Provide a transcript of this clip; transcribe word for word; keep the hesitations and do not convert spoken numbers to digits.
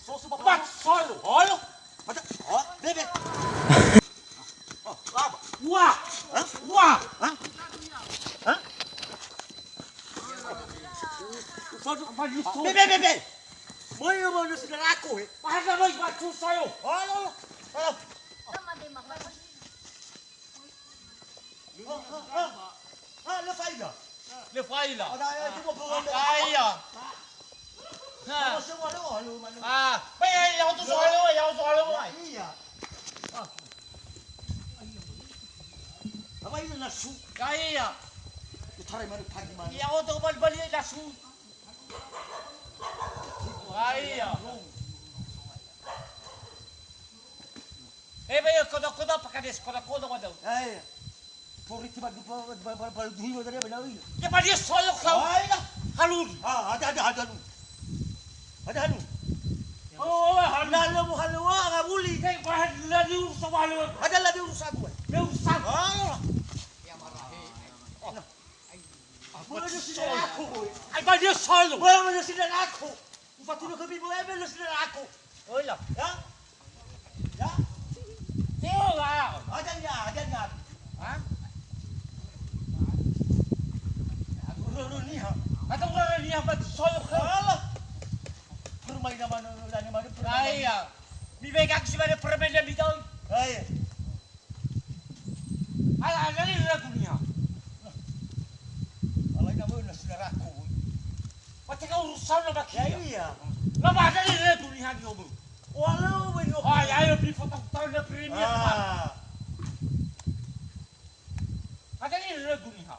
So, so, ba, ba, solo, holo. Ada, oh, bebe. Oh, apa? Wah. Hah? Wah. Hah? Hah? Bebe, bebe. Moyo, moyo, saudaraku, he. Ada lagi batu saya. Halo, halo. Halo. Ah, ah, ah. Ah, lö fa'ila. Lö fa'ila. Ada, ya, cuma bawa. Ah, iya. Ha. Bawa semua lö, halo, mana? Ah, ba ya, ya, tu soal lö, ya, soal lö. Ya, iya. Ah. Apa ini nasu? Ya, iya. Utara mana pagi mana? Ya, untuk bal-bal nasu. Ah, iya. Eh, ba ya, koda-koda, pakades koda-koda, koda. Eh, iya. Polisi ba, ba, ba, ba, ba, duhi ba tadi, ba, ba, iya. Ya, ba dia soyo kau. Ah, iya. Halun. Ah, ada, ada, ada, halun. Ada, halun. Oh, halun. Lalu, halun, ah, nggak boleh. Eh, ba, lalu, sama halun. Ada lagi urusan gue. Dia urusan. Ah, iya. Nah. Mölö sidanö aku, boy. Ai, ba dia soyo. Mölö, mölö sidanö aku. Ufatunö khömi, boy, mölö sidanö aku. Oi, la. Ya? Ya? Teo, la. Ada ya, ada ya. Ha? Rörö niha. Ada rörö niha, ba soyo khö. Alah. Permainan mana, mana, mana, permainan. Ai, ya. Mi begaksi mana permainan di tahun. Ai. Ala, ala ni ragu niha. Ala ina mö na saudaraku. Mate ka urusan na baki. Ya, iya. La ba ada ni ragu niha ni obu. Walau beno. Ah, ya, ya, beli foto tahun na premier. Ah. Ada ni ragu niha.